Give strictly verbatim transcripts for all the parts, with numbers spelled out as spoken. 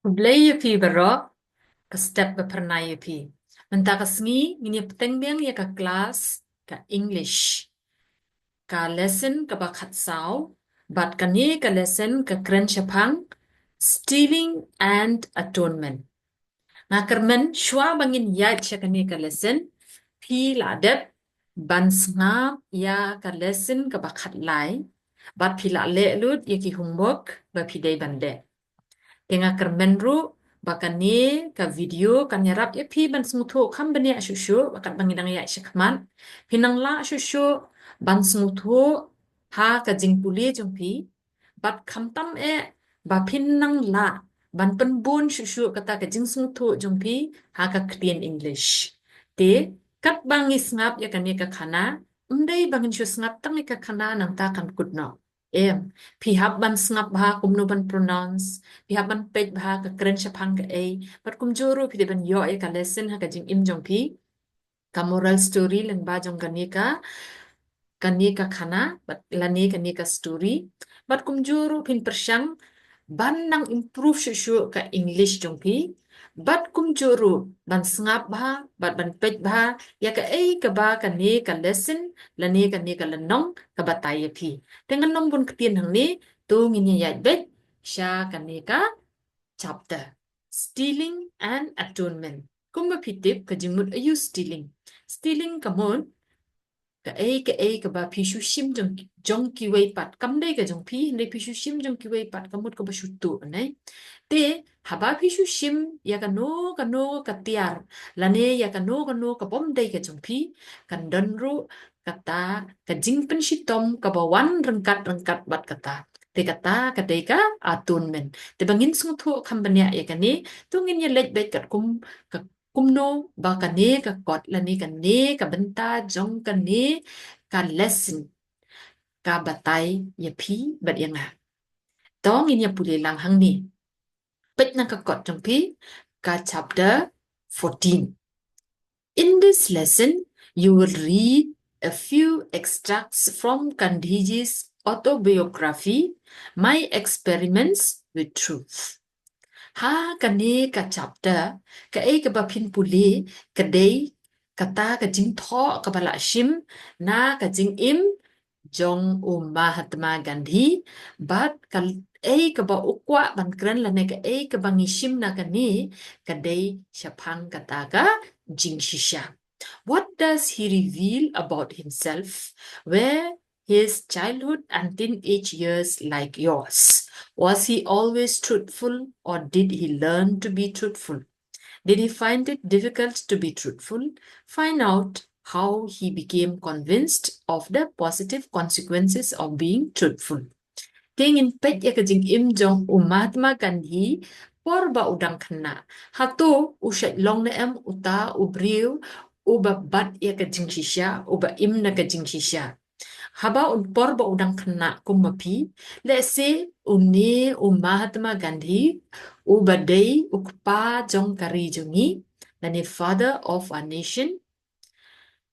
Khublei ïa phi baroh, ka step ba phyrnai ïa phi. Mynta ka sngi ngin ïa bteng biang ïa ka klas ka English, ka lesson kaba khatsaw, bad kane ka lesson ka kren shaphang Stealing and Atonement. Nga kyrmen shuwa ba ngin ïaid sha kane ka lesson, phi la dep ban sngap ïa ka lesson kaba khatlai, bad phi la leh lut ïa ki homework ba phi dei ban leh. Te nga kyrmen ruh ba kane ka video kan ïarap ïa phi ban sngewthuh kham bniah shuh shuh, ba katba ngi dang ïaid shakhmat phin nang lah shuh shuh ban sngewthuh ha ka jingpule jong phi, bad khamtam eh ba phin nang lah ban pynbun shuh shuh kata ka jingsngewthuh jong phi ha ka ktien English. Te katba ngi sngap ïa kane ka khana, ym dei ba ngin shu sngap tang ïa ka khana nangta kan kut noh. Em, phi hap ban sngap bha kumno ban pronounce, phi hap ban peit bha ka kren shaphang kaei, bad kumjuh ruh phi dei ban ïoh ïa ka lesson ha ka jingim jong phi, ka moral story lyngba jong kane ka, kane ka khana, bad lane kane ka story, bad kumjuh ruh phin pyrshang ban nang improve shuh shuh ka English jong phi, bad kumjuh ruh ban sngap bha, bad ban peit bha ïa kaei kaba kane ka lesson lane kane ka lynnong ka batai ïa phi. Te ngan ym bun ktien hangne, to ngin ïa ïaid beit sha kane ka chapter, Stealing and Atonement. Kumba phi tip, ka jingmut aïu stealing? Stealing ka mut kaei kaei kaba phi shu shim jong, jong kiwei pat. Kam dei ka jong phi, hynrei phi shu shim jong kiwei pat, ka mut kaba shu tuh, ne? Te haba phi shu shim ïa kano kano ka tiar, lane ïa kano kano kaba ym dei ka jong phi, kan don ruh kata ka jingpynshitom kaba wan ryngkat ryngkat bad kata. Te kata ka dei ka atonement. Te ba ngin sngewthuh kham bniah ïa kane, to ngin ïa leit beit katkum ka, kumno ba kane ka kot lane kane ka bynta jong kane ka lesson ka batai ïa phi bad ïa nga. To ngin ïa pule lang hangne. Peit na ka kot jong phi, ka chapter fourteen. In this lesson, you will read a few extracts from Gandhiji's autobiography, My Experiments with Truth. Ha kane ka chapter, kaei kaba phin pule ka dei kata ka jingthoh kaba la shim na ka jingim jong u Mahatma Gandhi, bad kaei kaba u kwah ban kren lane kaei kaba ngi shim na kane ka dei shaphang kata ka jingshisha. What does he reveal about himself? Were his childhood and teenage years like yours? Was he always truthful, or did he learn to be truthful? Did he find it difficult to be truthful? Find out how he became convinced of the positive consequences of being truthful. Te ngin peit ïa ka jingim jong u Mahatma Gandhi por ba u dang khynnah. Hato u shait long ne em uta u briew uba bat ïa ka jingshisha, uba im na ka jingshisha? Haba u, por ba u dang khynnah kum ma phi, lehse une u Mahatma Gandhi uba dei u kpa jong ka ri jong ngi, lane father of our nation.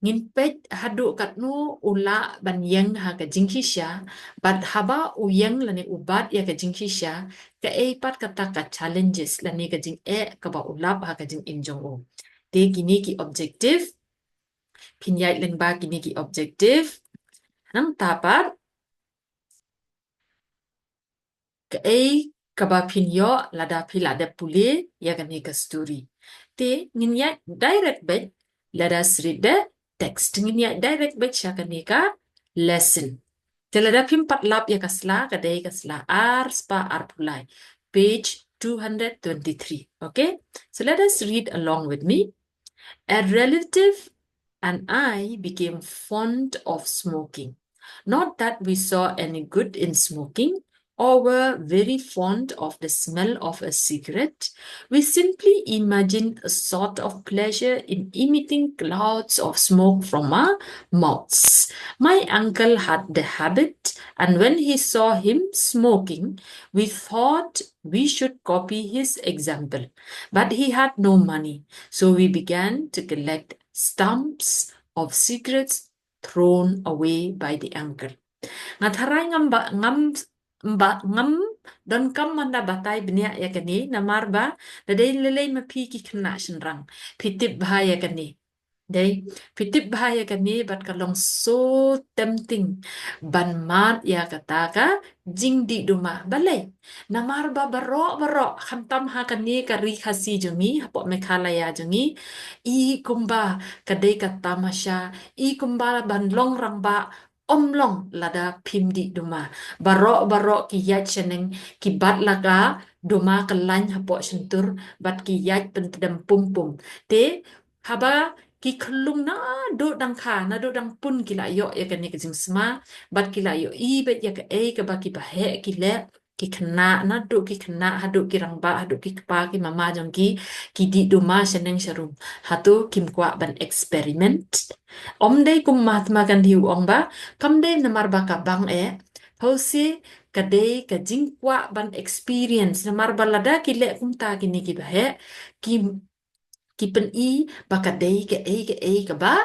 Ngin peit haduh katno u lah ban ïeng ha ka jingshisha, bad haba u ïeng lane u bat ïa ka jingshisha, kaei pat kata ka challenges lane ka jingeh kaba u lap ha ka jingim jong u. Te kine ki objective, phin ïaid lyngba kine ki objective. Nangta pat kaei kaba phin ïoh lada phi la dep pule ïa kane ka story. Te ngin ïaid direct beit, let us read the text. Ngin ïaid direct beit sha kane ka lesson. Te lada phim pat lap ïa ka sla, ka dei ka sla ar spah arphew lai, page two hundred twenty-three. Okay? So let us read along with me. A relative and I became fond of smoking. Not that we saw any good in smoking or were very fond of the smell of a cigarette. We simply imagined a sort of pleasure in emitting clouds of smoke from our mouths. My uncle had the habit, and when he saw him smoking, we thought we should copy his example. But he had no money, so we began to collect stumps of cigarettes thrown away by the uncle. Nga tharai ngam ba, ngam ba, ngam Donkam ban da batai bniah ïa kane, namar ba, da dei lei lei ma phi ki khynnah shynrang. Phi tip bha ïa kane. Dei, phi tip bha ïa kane bad ka long so tempting ban mad ïa kata ka jingdih duma. Balei? Namar ba baroh baroh, khamtam ha kane ka ri Khasi jong ngi, hapoh Meghalaya jong ngi, i kumba ka dei ka tamasha, i kumba ban long rangbah, ym long lada phim dih duma. Baroh baroh ki ïaid shaneng, ki bat la ka duma ka lain hapoh shyntur, bad ki ïaid pyntdem pum pum. Te, haba ki khyllung naduh dang kha, naduh dang pun ki la ïoh ïa kane ka jingsma, bad ki la ïohi bad ïa kaei kaba ki baheh ki leh, ki khynnah, naduh ki khynnah, haduh ki rangbah, haduh ki kpa, ki mama jong ki, ki dih duma shaneng sharum. Hato kim kwah ban experiment? Ym dei kum Mahatma Gandhi u ong ba, kam dei namar ba ka bang eh, hynrei ka dei ka jingkwah ban experience, namar ba lada ki leh kumta kine ki baheh, ki, ki pyni ba ka dei kaei kaei kaba,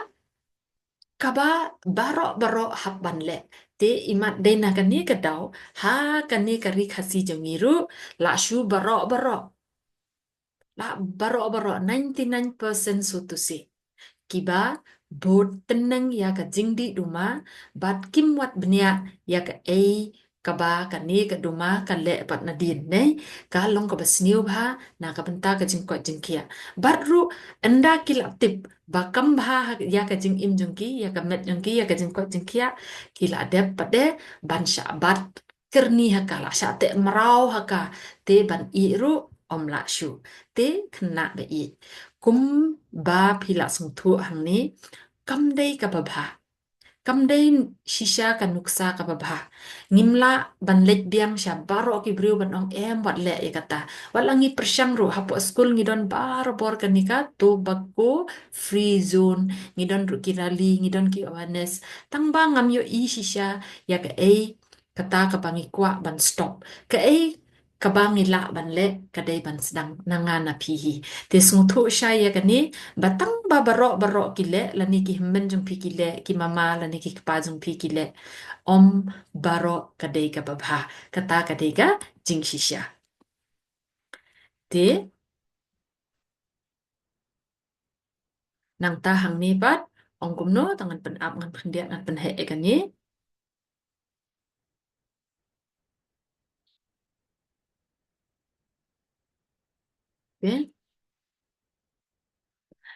kaba baroh baroh hap ban leh. Te imat dei na kane ka daw, ha kane ka ri Khasi jong ngi ruh, la shu baroh baroh. La baroh baroh, ninety-nine percent so to say. Kiba bud tneng ïa ka jingdih duma, bad kim wad bniah ïa kaei kaba kane ka duma ka leh pat nadien, ne, ka long kaba sniew bha na ka bynta ka jingkoit jingkhiah. Bad ruh, ynda ki la tip ba kam bha ha, ïa ka jingim jong ki, ïa ka met jong ki, ïa ka jingkoit jingkhiah, ki la dep pat de ban shah bat kyrni ha ka, la shah teh mraw ha ka, te ban ïeh ruh ym lah shuh. Te khynnah ba ïeit, kumba phi la sngewthuh hangne, kam dei kaba bha. Kam dei shisha ka nuksa kaba bha. Ngim lah ban leit biang sha baroh ki briew ban ong em wat leh ïa kata. Wat la ngi pyrshang ruh, hapoh skul ngi don barabor kane ka tobacco free zone, ngi don ruh ki rally, ngi don ki awareness. Tang ba ngam ïohi shisha ïa kaei kata kaba ngi kwah ban stop. Kaei kaba ngi lah ban leh ka dei ban sdang na nga na phi hi. Te sngewthuh shai ïa kane, ba tang ba baroh baroh ki leh, lane ki hynmen jong phi ki leh, ki mama lane ki kpa jong phi ki leh, ym baroh ka dei kaba bha. Kata ka dei ka jingshisha. Te nangta hangne pat, ong kumno, tang ngan pynap, ngan pyndiat, ngan pynheh ïa kane. Okay.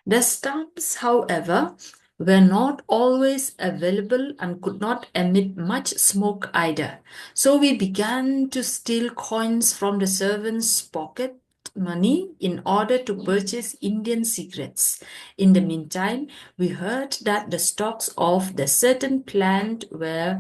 The stumps, however, were not always available and could not emit much smoke either. So we began to steal coins from the servants' pocket money in order to purchase Indian cigarettes. In the meantime, we heard that the stalks of the certain plant were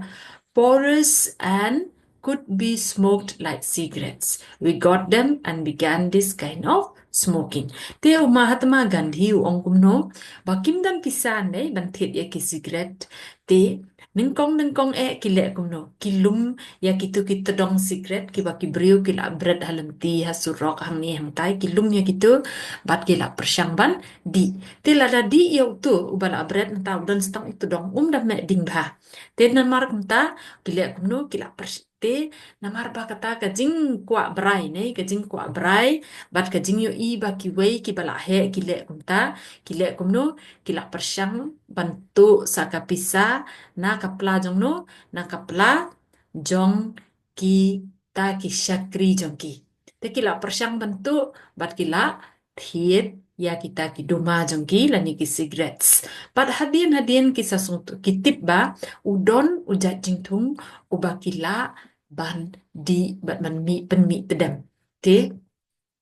porous and could be smoked like cigarettes. We got them and began this kind of smoking. Te u Mahatma Gandhi u ong kumno, ba kim don pisa ne ban thied ïa ki cigarette. Te nyngkong nyngkong eh ki leh kumno, ki lum ïa kitu ki tdong cigarette, kiba ki briew ki la bret ha lynti, ha surok, hangne hangtai, ki lum ïa kitu, bad ki la pyrshang ban dih. Te lada dih ïa utu uba la bret, nangta u don stang i tdong, um da meh ding bha. Te namar kumta, ki leh kumno, ki la pyrsh-, te namar ba kata ka jingkwah brai ne, ka jingkwah brai, bad ka jingïohi ba kiwei kiba la heh ki leh kumta, ki leh kumno, ki la pyrshang ban tuh sa ka pisa na ka pla jong no, na ka pla jong kita ki shakri jong ki. Te ki la pyrshang ban tuh, bad ki la thied ïa kita ki duma jong ki lane ki cigarettes. Bad hadien hadien ki sa sngewthuh, ki tip ba u don u jait jingthung uba ki lah ban dih bad ban mih, pynmih tdem. Te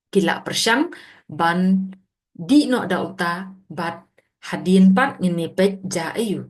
ki la pyrshang ban dih noh da uta, bad hadien pat ngin ïa peit ja aiu.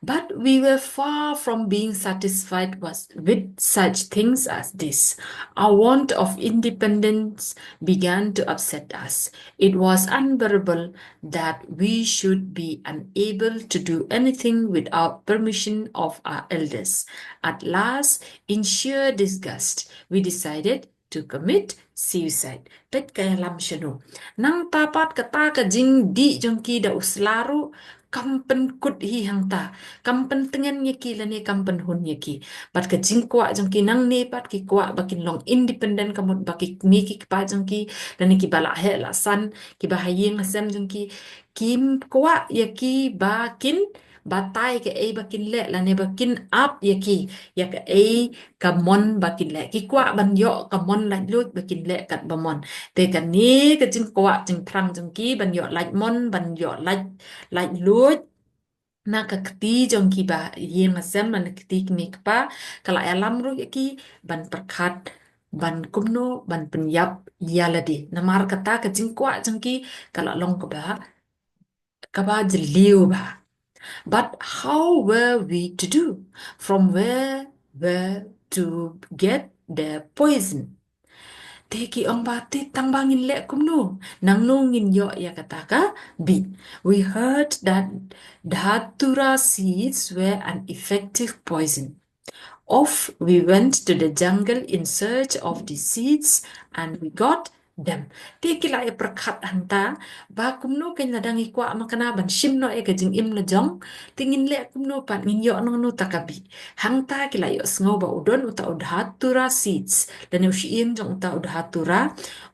But we were far from being satisfied was, with such things as this. Our want of independence began to upset us. It was unbearable that we should be unable to do anything without permission of our elders. At last, in sheer disgust, we decided to commit suicide. Peit ka ïalam shano. Nangta pat kata ka jingdih jong ki da u sla ruh, kam pynkut hi hangta, kam pyntngen ïa ki lane kam pynhun ïa ki. Bad ka jingkwah jong ki nangne pat ki kwah ba kin long independent, ka mut ba ki kmie ki kpa jong ki lane kiba la heh la san, kiba ha ïing ha sem jong ki, kim kwah ïa ki ba kin batai kaei ba kin leh lane ba kin ap ïa ki ïa kaei ka mon ba kin leh. Ki kwah ban ïoh ka mon laitluid ba kin leh katba mon. Te kane ka jingkwah jingthrang jong ki ban ïoh laitmon, ban ïoh lait, laitluid na ka kti jong kiba ïing ha sem, na ka kti kmie kpa, ka la ïalam ruh ïa ki ban pyrkhat ban kumno ban pynïap ïa lade. Namar kata ka jingkwah jong ki ka la long kaba, kaba jylliew bha. But how were we to do? From where were to get the poison? Te ki ong ba te tang ba ngin leh kumno, nangno ngin ïoh ïa kata ka bih. We heard that datura seeds were an effective poison. Off we went to the jungle in search of the seeds and we got them. Te ki la ïa pyrkhat hangta ba kumno kein lada ngi kwah makna ban shim noh ïa ka jingim la jong, te ngin leh kumno pat, ngin ïoh nangno ta ka bih. Hangta ki la ïohsngew ba u don uta u datura seeds lane u shyieng jong uta u datura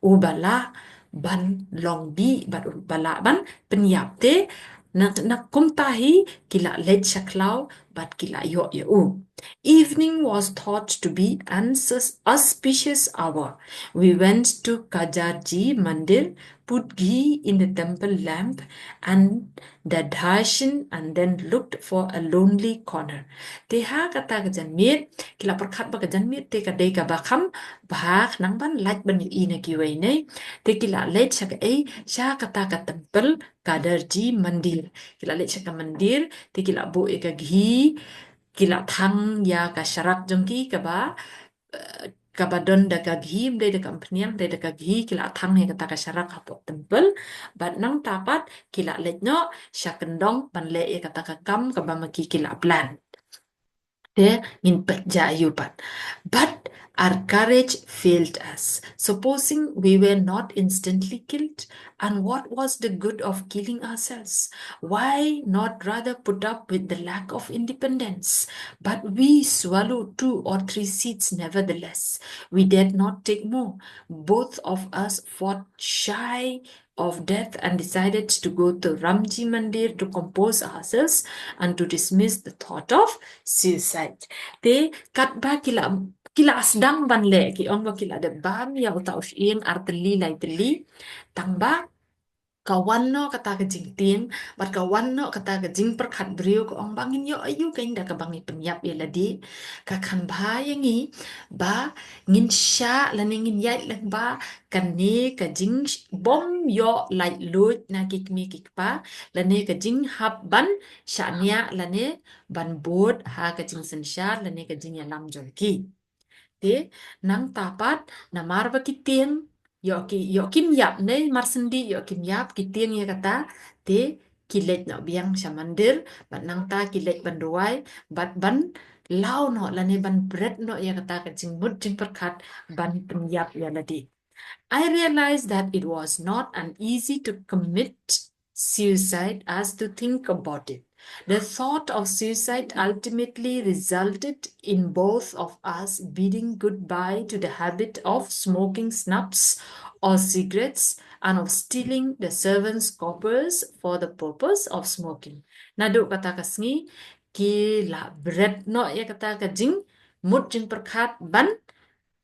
uba lah ban long bih bad uba lah ban pynïap. Te na, na kumta hi ki la leit sha khlaw bad ki la ïoh ïa u. Evening was thought to be an sus-, auspicious hour. We went to Kajarji Mandir, put ghee in the temple lamp and the darshan and then looked for a lonely corner. Te ha kata ka janmiet ki la pyrkhat ba ka janmiet te ka dei kaba kham bha khnang ban lait ban ïohi na kiwei ne. Te ki la leit sha kaei, sha kata ka temple Kajarji Mandir. Ki la leit sha ka mandir, te ki la buh ïa ka ghee, ki la thang ïa ka sharak jong ki kaba, eh, kaba don da ka ghee, ym dei da ka umphniang, dei da ka ghee, ki la thang ïa kata ka sharak hapoh temple. Bad nangta pat ki la leit noh sha kyndong ban leh ïa kata ka kam kaba ma ki ki la plan. Te ngin peit ïa u pat. But our courage failed us. Supposing we were not instantly killed, and what was the good of killing ourselves? Why not rather put up with the lack of independence? But we swallowed two or three seeds nevertheless. We dared not take more. Both of us fought shy of death and decided to go to Ramji Mandir to compose ourselves and to dismiss the thought of suicide. Te katba ki la, ki la sdang ban leh, ki ong ba ki la dep bam ïa uta u shyieng ar tylli lai tylli, tang ba ka wan noh kata ka jingtieng, bad ka wan noh kata ka jingpyrkhat briew, ka ong ba ngin ïoh aïu kein da kaba ngi pynïap ïa lade. Ka kham bha ïa ngi ba ngin shah lane ngin ïaid lyngba kane ka jingbym ïoh laitluid na ki kmie ki kpa, lane ka jinghap ban shaniah lane ban bud ha ka jingsynshar lane ka jingïalam jong ki. Te nangta pat namar ba ki tieng, ïoh ki, ïoh kim ïap ne, mar shen dei ïoh kim ïap, ki tieng ïa kata, te ki leit noh biang sha mandir, bad nangta ki leit ban duwai, bad ban law noh lane ban bret noh ïa kata ka jingmut jingpyrkhat ban pynïap ïa lade. I realized that it was not an easy to commit suicide as to think about it. The thought of suicide ultimately resulted in both of us bidding goodbye to the habit of smoking schnapps or cigarettes and of stealing the servants' coppers for the purpose of smoking. Naduh kata ka sngi, ki la bret noh ïa kata ka jingmut jingpyrkhat ban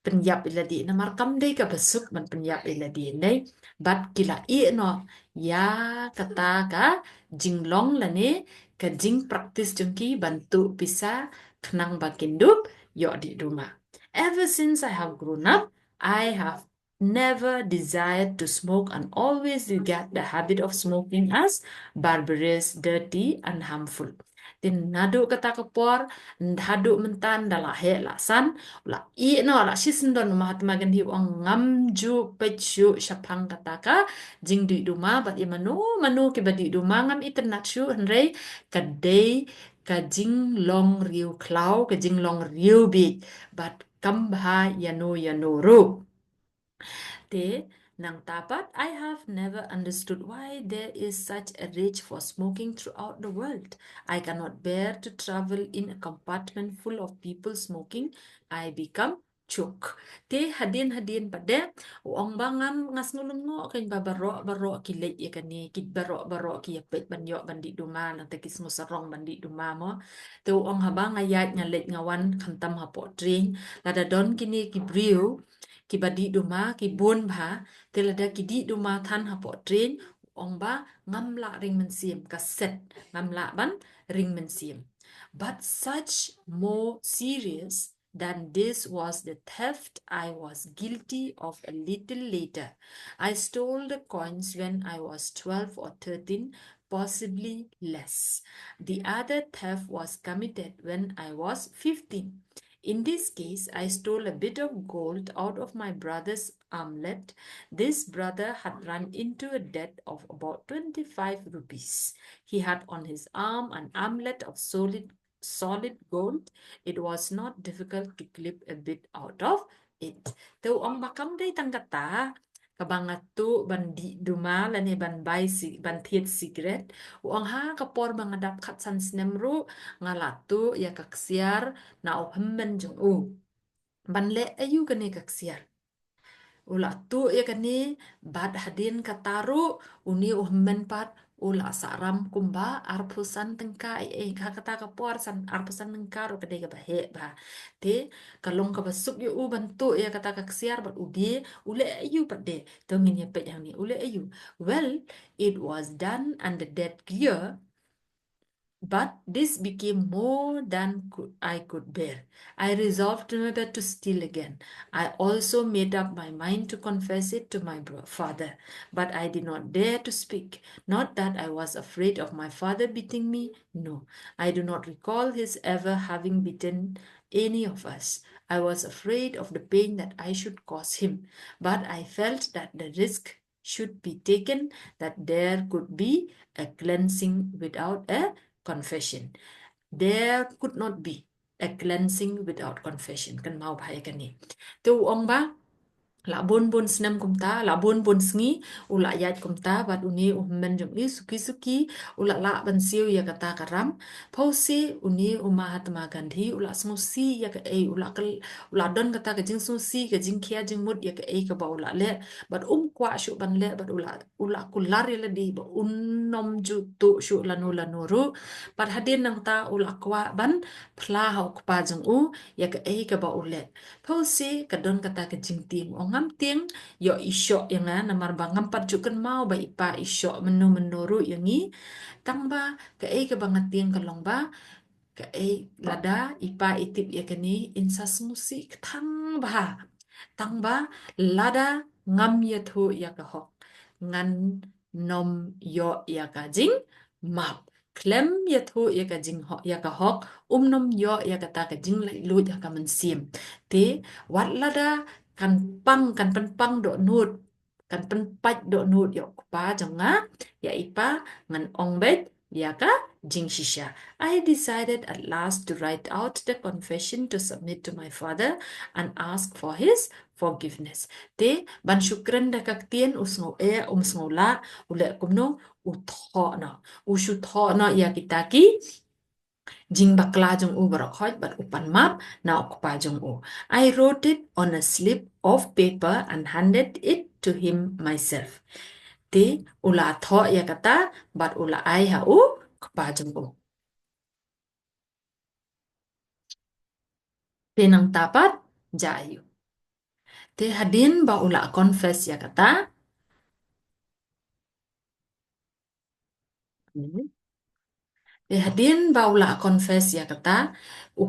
pynïap ïa lade, namar kam dei kaba suk ban pynïap ïa lade ne. Bad ki la ïeh noh ïa kata ka jinglong lane ka jingpractice jong ki ban tuh pisa khnang ba kin dup ïoh dih duma. Ever since I have grown up, I have never desired to smoke and always regard the habit of smoking as barbarous, dirty and harmful. Te naduh kata ka por haduh mynta, ynda la heh la san, la ïeh noh, la shisyndon, u Mahatma Gandhi u ong ngam ju peit shuh shaphang kata ka jingdih duma, bad ïa mano mano kiba dih duma ngam itynnad shuh, hynrei ka dei ka jinglong riewkhlaw, ka jinglong riewbieit, bad kam bha ïano ïano ruh. Te Nangta pat, I have never understood why there is such a rage for smoking throughout the world. I cannot bear to travel in a compartment full of people smoking. I become choked. Te hadien hadien pat de, u ong ba ngam, nga sngew lyngngoh kein ba baroh baroh ki leit ïa kane, ki baroh baroh ki ïa peit ban ïoh ban dih duma, nangta ki sngew sarong ban dih duma mo. Te u ong haba nga ïaid nga leit nga wan khamtam hapoh train, lada don kine ki briew kiba dih duma ki bun bha, te lada ki dih duma than hapoh train, u ong ba ngam lah ring mynsiem, ka set, ngam lah ban ring mynsiem. But such more serious than this was the theft I was guilty of a little later. I stole the coins when I was twelve or thirteen, possibly less. The other theft was committed when I was fifteen. In this case, I stole a bit of gold out of my brother's armlet. This brother had run into a debt of about twenty-five rupees. He had on his arm an armlet of solid, solid gold. It was not difficult to clip a bit out of it. Te u ong ba kam dei tang kata kaba nga tuh ban dih duma lane ban bai si, ban thied sikret. U ong ha ka por ba nga dap khatsan snem ruh, nga la tuh ïa ka ksiar na u hynmen jong u. Ban leh aïu kane ka ksiar? U la tuh ïa kane, bad hadien kata ruh, une u hynmen pat, u la sah ram kumba arphew san tyngka, eh, eh, ha kata ka por san, arphew san tyngka ruh ka dei kaba heh bha. Te, ka long kaba suk ïa u ban tuh ïa kata ka ksiar bad u die, u leh aïu pat de. To ngin ïa peit hangne, u leh aïu. Well, it was done and the debt clear. But this became more than cou-, I could bear. I resolved never to steal again. I also made up my mind to confess it to my bro-, father, but I did not dare to speak. Not that I was afraid of my father beating me, no. I do not recall his ever having beaten any of us. I was afraid of the pain that I should cause him, but I felt that the risk should be taken, that there could be a cleansing without a confession. There could not be a cleansing without confession. Kynmaw bha ïa kane. Te u ong ba, la bun bun snem kumta, la bun bun sngi, u la ïaid kumta bad une u hynmen jong u suki suki, u la lah ban siew ïa kata ka ram. Pause, une u Mahatma Gandhi, u la sngewsih ïa kaei, u la kal-, u la don kata ka jingsngewsih, ka jingkhia jingmut ïa kaei kaba u la leh, bad um kwah shuh ban leh, bad u la, u la kular ïa lade ba un nym ju tuh shuh lano lano ruh. Bad hadien nangta u la kwah ban phla ha u kpa jong u ïa kaei kaba u leh. Pause, ka don kata ka jingtieng, u ong ngam tieng ïoh i shoh ïa nga, namar ba ngam pat ju kynmaw ba i pa i shoh mynno mynno ruh ïa ngi. Tang ba kaei kaba nga tieng ka long ba, kaei lada i pa i tip ïa kane, in sa sngewsih kthang bha. Tang ba lada ngam ïathuh ïa ka hok, ngan nym ïoh ïa ka jingmap. Khlem ïathuh ïa ka jinghok, ïa ka hok, um nym ïoh ïa kata ka jinglaitluid ha ka mynsiem. Te, wat lada kan pang, kan pynpang dohnud, kan pynpait dohnud ïa u kpa jong nga, ïa i pa, ngan ong beit ïa ka jingshisha. I decided at last to write out the confession to submit to my father and ask for his forgiveness. Te, ban shu kren da ka ktien, u sngew eh, um sngew lah, u leh kumno, u thoh noh. U shu thoh noh ïa kita ki jingbakla jong u baroh khoit bad u pan map na u kpa jong u. I wrote it on a slip of paper and handed it to him myself. Te u la thoh ïa kata bad u la ai ha u kpa jong u. Te nangta pat, ja aïu. Te hadien ba u la confess ïa kata. Te hadien ba u la confess ïa kata, u,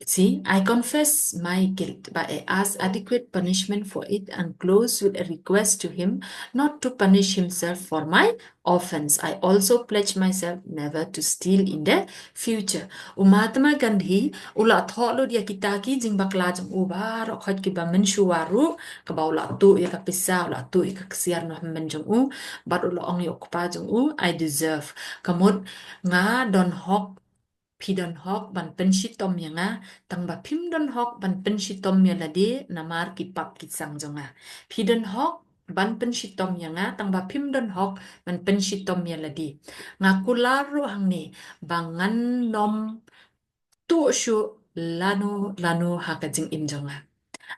see, I confess my guilt, but I ask adequate punishment for it and close with a request to him not to punish himself for my offense. I also pledge myself never to steal in the future. U Mahatma Gandhi, u la thoh lut ïa kita ki jingbakla jong u baroh khoit kiba mynshuwa ruh, kaba u la tuh ïa ka pisa, u la tuh ïa ka ksiar na u hynmen jong u, bad u la ong ïa u kpa jong u, I deserve. Ka mut nga don hok, phi don hok ban pynshitom ïa nga, tang ba phim don hok ban pynshitom ïa lade namar ki pap ki sang jong nga. Phi don hok ban pynshitom ïa nga, tang ba phim don hok ban pynshitom ïa lade. Nga kular ruh hangne ba ngan nym tuh shuh lano lano ha ka jingim jong nga.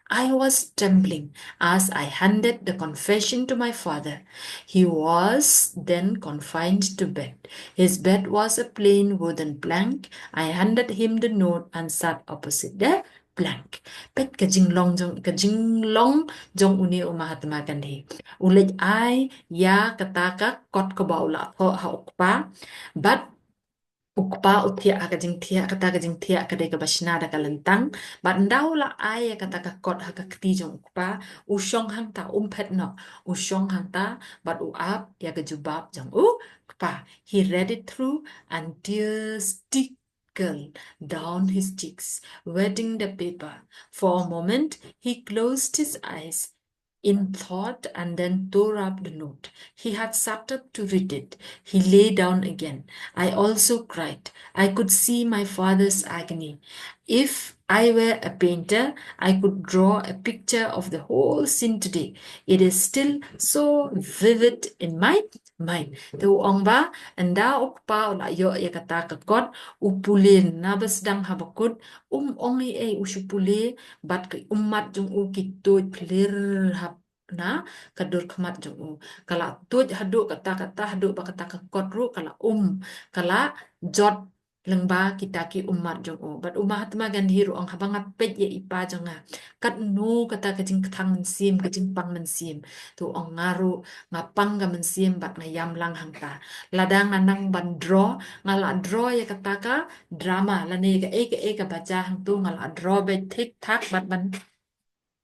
I was trembling as I handed the confession to my father. He was then confined to bed. His bed was a plain wooden plank. I handed him the note and sat opposite the plank. Peit ka jinglong jong, ka jinglong jong une u Mahatma Gandhi. U leit ai ïa kata ka kot kaba u la thoh ha u kpa. Bad u kpa u thiah ha ka jingthiah, kata ka jingthiah ka dei kaba shna da ka lyntang. Bad ynda u la ai ïa kata ka kot ha ka kti jong u kpa, u shong hangta, um phet noh. U shong hangta bad u ap ïa ka jubab jong u kpa. He read it through and tears trickled down his cheeks, wetting the paper. For a moment, he closed his eyes in thought and then tore up the note. He had sat up to read it. He lay down again. I also cried. I could see my father's agony. If I were a painter, I could draw a picture of the whole scene today. It is still so vivid in my mind. Te u ong ba, ynda u kpa u la ïoh ïa kata ka kot, u pule na ba sdang haba kut, um ong ei ei, u shu pule, bad ka ummat jong u ki tuid phlir hap na ka dur khmat jong u. Ka la tuid haduh kata kata, haduh ba kata ka kot ruh ka la um, ka la jot lyngba kita ki ummat jong u. Bad u Mahatma Gandhi ruh ong, haba nga peit ïa i pa jong nga, katno kata ka jingkthang mynsiem, ka jingpang mynsiem. Te u ong, nga ruh nga pang ka mynsiem bad nga ïam lang hangta. Lada nga nang ban draw, nga la draw ïa kata ka drama lane ka ei ka ei kaba jia hangto, nga la draw beit thik thak bad ban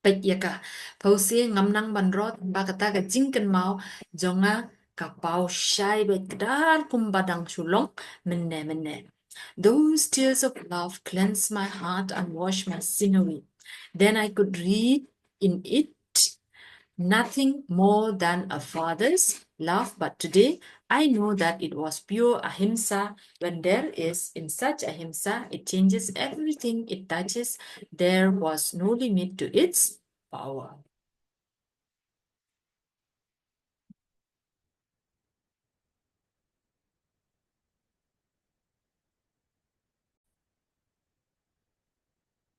peit ïa ka. Pause, ngam nang ban draw tang ba kata ka jingkynmaw jong nga ka paw shai beit kdar kumba dang shu long mynne mynne. Those tears of love cleansed my heart and washed my sin away. Then I could read in it nothing more than a father's love, but today I know that it was pure ahimsa. When there is in such ahimsa, it changes everything it touches. There was no limit to its power.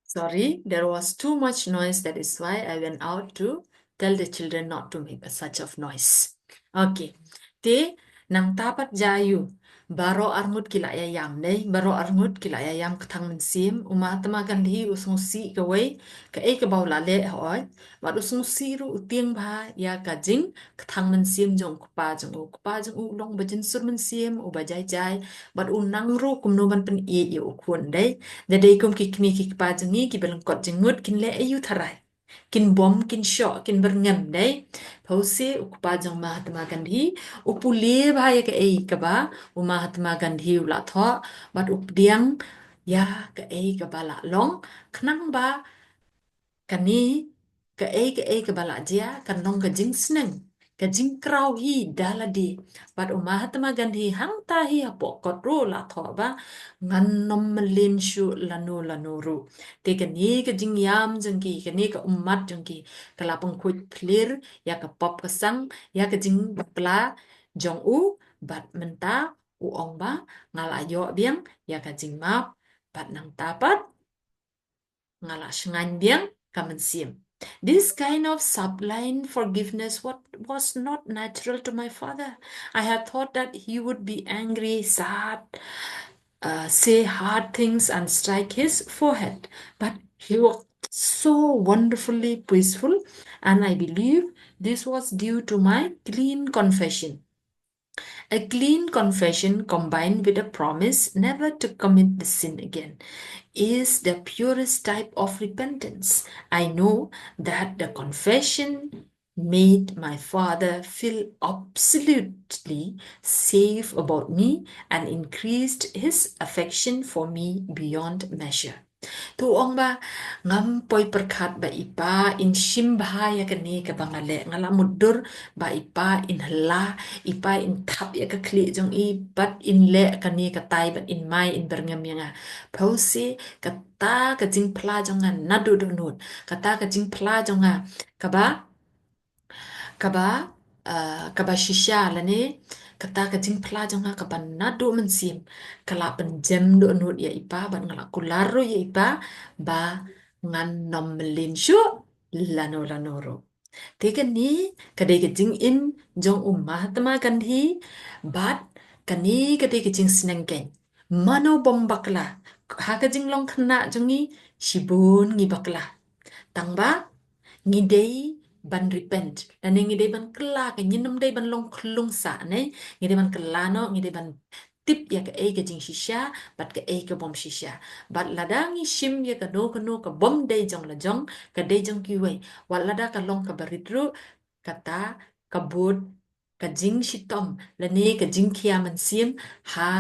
Sorry, there was too much noise. That is why I went out to tell the children not to make a such of noise. Okay. Te nangta pat jia ïa u, baroh arngut ki la ïa ïam, ne? Baroh arngut ki la ïa ïam kthang mynsiem. U Mahatma Gandhi u sngewsih kawei, kaei kaba u la leh hooid. Bad u sngewsih ruh, u tieng bha ïa ka jingkthang mynsiem jong u kpa jong u. U kpa jong u u long uba jynsur mynsiem, uba jai jai. Bad u nang ruh kumno ban pynïeit ïa u khun, dei. Da dei kum ki kmie ki kpa jong ngi kiba lyngkot jingmut, kin leh aïu tharai? Kin bom, kin shoh, kin byrngem, dei. Pause, u kpa jong Mahatma Gandhi u pule bha ïa kaei kaba u Mahatma Gandhi u la thoh, bad u pdiang ïa kaei kaba la long, khnang ba kane kaei kaei kaba la jia kan long ka jingsneng, ka jingkraw hi da lade. Bad u Mahatma Gandhi hangta hi hapoh kot ruh u la thoh ba, ngan nym mlien shuh lano lano ruh. Te kane ka jingïam jong ki, kane ka ummat jong ki, ka la pynkhuid phlir ïa ka pop ka sang, ïa ka jingpla jong u. Bad mynta u ong ba, nga la ïoh biang ïa ka jingmap, bad nangta pat nga la shngaiñ biang ka mynsiem. This kind of sublime forgiveness, what was not natural to my father. I had thought that he would be angry, sad, uh, say hard things and strike his forehead. But he was so wonderfully peaceful, and I believe this was due to my clean confession. A clean confession combined with a promise never to commit the sin again is the purest type of repentance. I know that the confession made my father feel absolutely safe about me and increased his affection for me beyond measure. Tu ong ba, ngam poi pyrkhat ba i pa in shim bha ïa kane kaba nga leh, nga la mutdur ba i pa in hla, i pa in thap ïa ka khlieh jong i, bad in leh kane katai, bad in mai in byrngem ïa nga. Pause, kata ka jingphla jong nga naduh dohnud, kata ka jingphla jong nga kaba kaba, ah, kaba shisha lane kata ka jingphla jong nga kaba naduh mynsiem ka la pynjem dohnud ïa i pa bad nga la kular ruh ïa i pa ba ngan nym mlien shuh lano lano ruh. Te kane ka dei ka jingim jong u Mahatma Gandhi bad kane ka dei ka jingsneng keiñ. Mano bym bakla ha ka jinglong khynnah jong ngi, shibun ngi bakla. Tang ba ngi dei ban repent lane ngi dei ban kylla, ka ngin ym dei ban long khlung sah ne, ngi dei ban kylla noh, ngi dei ban tip ïa kaei ka jingshisha bad kaei ka bym shisha. Bad lada ngi shim ïa kano kano ka bym dei jong la jong, ka dei jong kiwei, wat lada ka long kaba rit ruh, kata ka bud ka jingshitom lane ka jingkhia mynsiem ha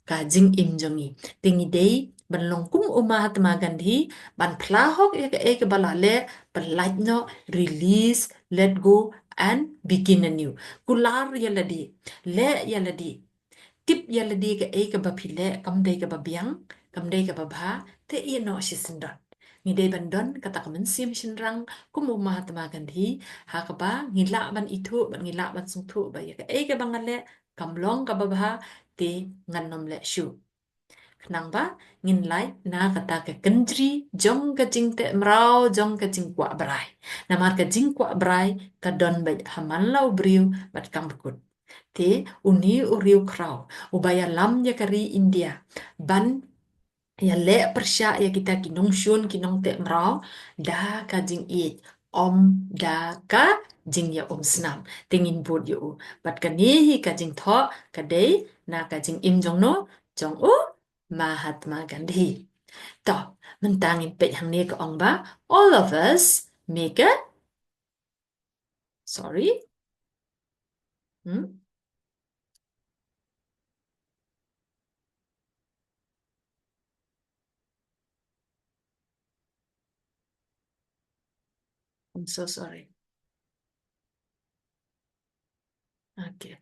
ka jingim jong ngi. Te ngi dei ban long kum u Mahatma Gandhi, ban phla hok ïa kaei kaba la leh, pyllait noh, release, let go and begin anew. Kular ïa lade, leh ïa lade, tip ïa lade kaei kaba phi leh kam dei kaba biang, kam dei kaba bha, te ïeh noh shisyndon. Ngi dei ban don kata ka mynsiem shynrang kum u Mahatma Gandhi, ha kaba ngi lah ban ithuh bad ngi lah ban sngewthuh ba ïa kaei kaba nga leh kam long kaba bha, te ngan nym leh shuh. Khnang ba ngin lait na kata ka kynjri jong ka jingteh mraw, jong ka jingkwah brai. Namar ka jingkwah brai ka don beit ha man la u briew bad kam bakut. Te une u riewkhraw uba ïalam ïa ka ri India ban ïaleh pyrshah ïa kita ki nongshun ki nongteh mraw da ka jingïeit, ym da ka jingïaumsnam. Te ngin bud ïa u. Bad kane hi ka jingthoh ka dei na ka jingim jong no, jong u Mahatma Gandhi. To, mynta ngin peit hangne ka ong ba all of us make a, sorry. Hmm? I'm so sorry. Okay.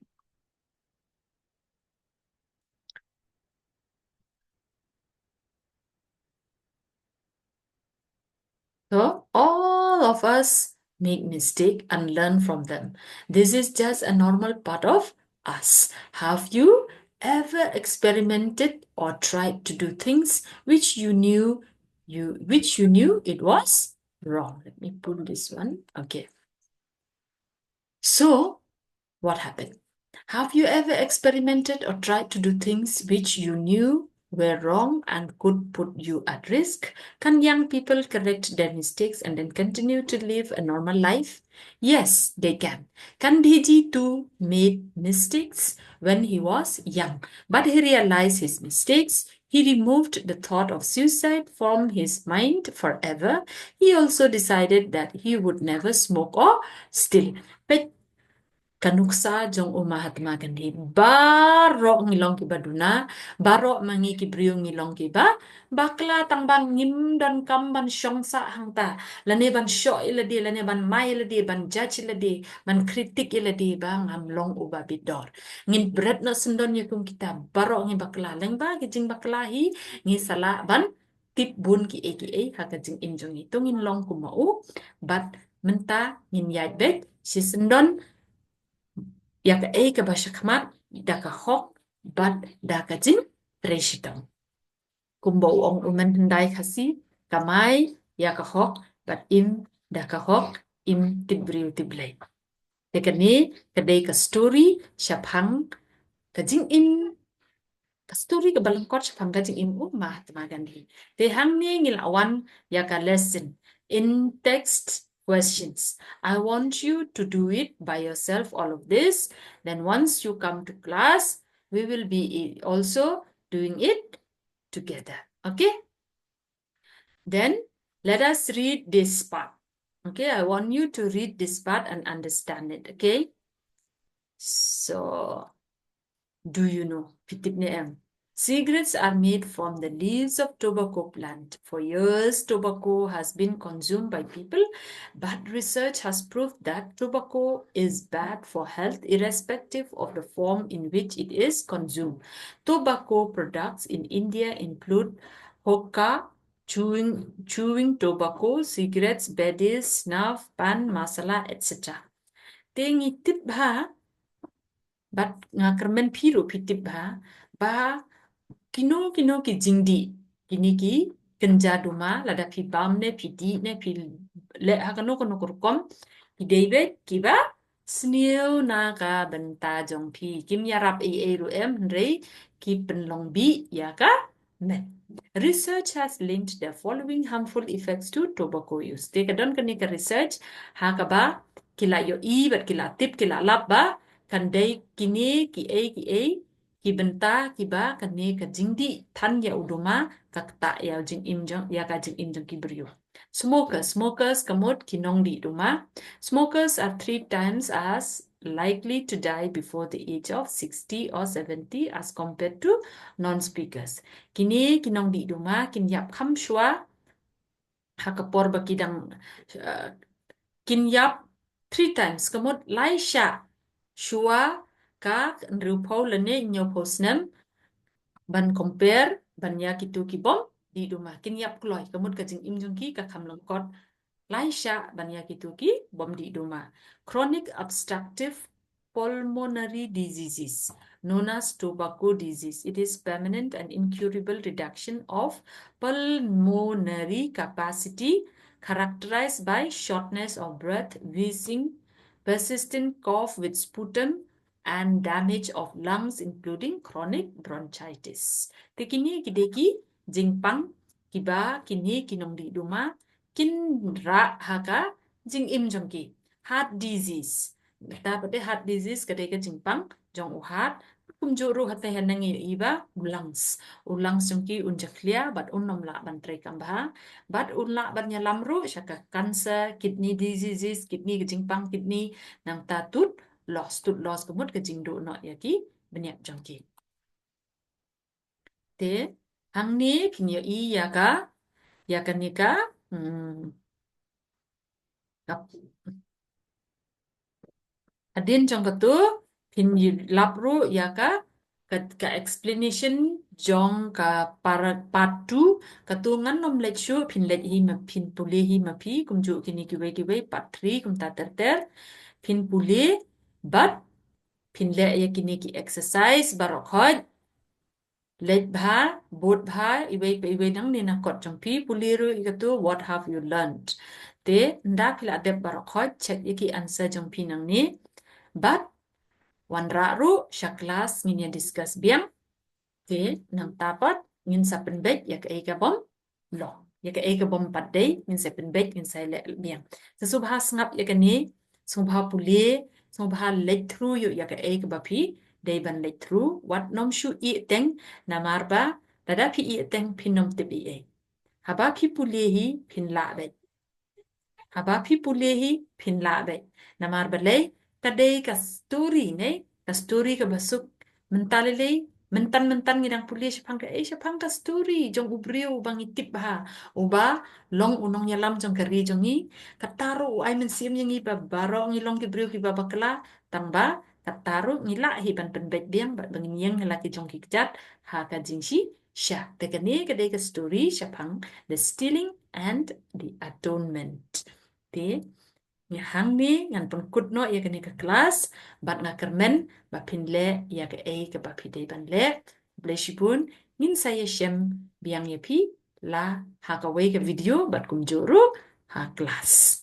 So all of us make mistake and learn from them. This is just a normal part of us. Have you ever experimented or tried to do things which you knew you which you knew it was wrong? Let me pull this one. Okay. So, what happened? Have you ever experimented or tried to do things which you knew were wrong and could put you at risk? Can young people correct their mistakes and then continue to live a normal life? Yes, they can. Gandhiji too made mistakes when he was young, but he realized his mistakes. He removed the thought of suicide from his mind forever. He also decided that he would never smoke or steal. Peit ka nuksa jong u Mahatma Gandhi. Baroh ngi long kiba duna, baroh ma ngi ki briew ngi long kiba bakla, tang ba ngim donkam ban shong sah hangta, lane ban shoh ïa lade, lane ban mai ïa lade, ban judge ïa lade, ban kritik ïa lade ba ngam long uba bit dor. Ngin bret noh syndon ïa kum kita, baroh ngi bakla. Lyngba ki jingbakla hi ngi sa lah ban tip bun kiei kiei ha ka jingim jong ngi. To ngin long kum ma u, bad mynta ngin ïaid beit shisyndon ïa kaei kaba shakhmat, da ka hok bad da ka jingtrei shitom. Kumba u ong u Mynhyndai Khasi, kamai ïa ka hok bad im da ka hok, im tip briew tip Blei. Te kane ka dei ka story shaphang ka jingim, ka story kaba lyngkot shaphang ka jingim u Mahatma Gandhi. Te hangne ngi la wan ïa ka lesson in text questions. I want you to do it by yourself, all of this. Then once you come to class, we will be i- also doing it together. Okay? Then let us read this part. Okay, I want you to read this part and understand it. Okay? So, do you know? Phi tip ne em? Cigarettes are made from the leaves of tobacco plant. For years, tobacco has been consumed by people, but research has proved that tobacco is bad for health irrespective of the form in which it is consumed. Tobacco products in India include hookah, chewing, chewing tobacco, cigarettes, bidis, snuff, pan, masala, et cetera. Te ngi tip bha, bad nga kyrmen phi ruh phi tip bha, ba kino kino ki jingdih, kine ki kynja duma, lada phi bam ne phi dih ne phi leh ha kano kano ka rukom, ki dei beit kiba sniew na ka bynta jong phi. Kim ïarap ei ei ruh em, hynrei ki pynlong bih ïa ka met. Research has linked the following harmful effects to tobacco use. Te ka don kane ka research ha kaba ki la ïohi bad ki la tip, ki la lap ba kan dei kine ki ei ki ei ki bynta kiba kane ka jingdih than ïa u duma ka ktah ïa u jingim jong, ïa ka jingim jong ki briew. Smokers, smokers ka mut ki nongdih duma. Smokers are three times as likely to die before the age of sixty or seventy as compared to non-smokers. Kine ki nongdih duma kin ïap kham shuwa ha ka por ba ki dang, uh, kin ïap three times, ka mut lai shah shuwa ka hynriewphew lane hynñiewphew snem, ban compare ban ïa kitu ki bym dih duma. Kin ïap kloi, ka mut ka jingim jong ki ka kham lyngkot lai shah ban ïa kitu ki bym dih duma. Chronic obstructive pulmonary diseases, known as tobacco disease. It is permanent and incurable reduction of pulmonary capacity characterized by shortness of breath, wheezing, persistent cough with sputum, and damage of lungs, including chronic bronchitis. Te kine ki dei ki jingpang kiba kine ki nongdih duma kin rah ha ka jingim jong ki. Heart disease. Ta pat de heart disease ka dei ka jingpang jong u heart. Kumjuh ruh hata haneng ïa i ba u lungs. U lungs jong ki un jakhlia bad un ym lah ban trei kam bha. Bad un lah ban ïalam ruh sha ka cancer, kidney diseases, kidney, ka jingpang kidney, nangta tut loss, tut loss ka mut ka jingduh noh ïa ki bniat jong ki. Te hangne phin ïohi ïa ka, ïa kane ka, hmm, ka, hadien jong katu phin ïa lap ruh ïa ka, ka, ka explanation jong ka para, part two. Katu ngan ym leit shuh, phin leit hi ma, phin pule hi ma phi, kumjuh kine kiwei kiwei, part three kumta ter ter. Phin pule bad phin leh ïa kine ki exercise baroh khoit. Leit bha, bud bha, iwei pa iwei nangne na kot jong phi, pule ruh ïa katu, what have you learned? Te ynda phi la dep baroh khoit, check ïa ki answer jong phi nangne. Bad wanrah ruh sha class, ngin ïa discuss biang. Te nangta pat ngin sa pynbeit ïa kaei ka bym long, ïa kaei ka bym pat dei, ngin sa pynbeit, ngin sa leh biang. Te sngewbha sngap ïa kane, sngewbha pule, sngewbha leit through ïa, ïa kaei kaba phi dei ban leit through. Wat nym shu ïeh teng, namar ba lada phi ïeh teng phin nym tip ei ei. Haba phi pule hi phin lah beit. Haba phi pule hi phin lah beit. Namar balei? Ka dei ka story ne, ka story kaba suk. Mynta lei lei, mynta mynta ngi dang pule shaphang kaei? Shaphang ka story jong u briew uba ngi tip bha, uba long u nongïalam jong ka ri jong ngi. Kata ruh u ai mynsiem ïa ngi ba baroh ngi long ki briew kiba bakla, tang ba kata ruh ngi lah hi ban pynbeit biang bad ba ngin ïeng ha la ki jong ki kjat ha ka jingshisha. Te kane ka dei ka story shaphang the stealing and the atonement. Te ngi hangne ngan pynkut noh ïa kane ka class, bad nga kyrmen ba phin leh ïa kaei kaba phi dei ban leh. Khublei shibun, ngin sa ïashem biang ïa phi la ha kawei ka video bad kumjuh ruh ha class.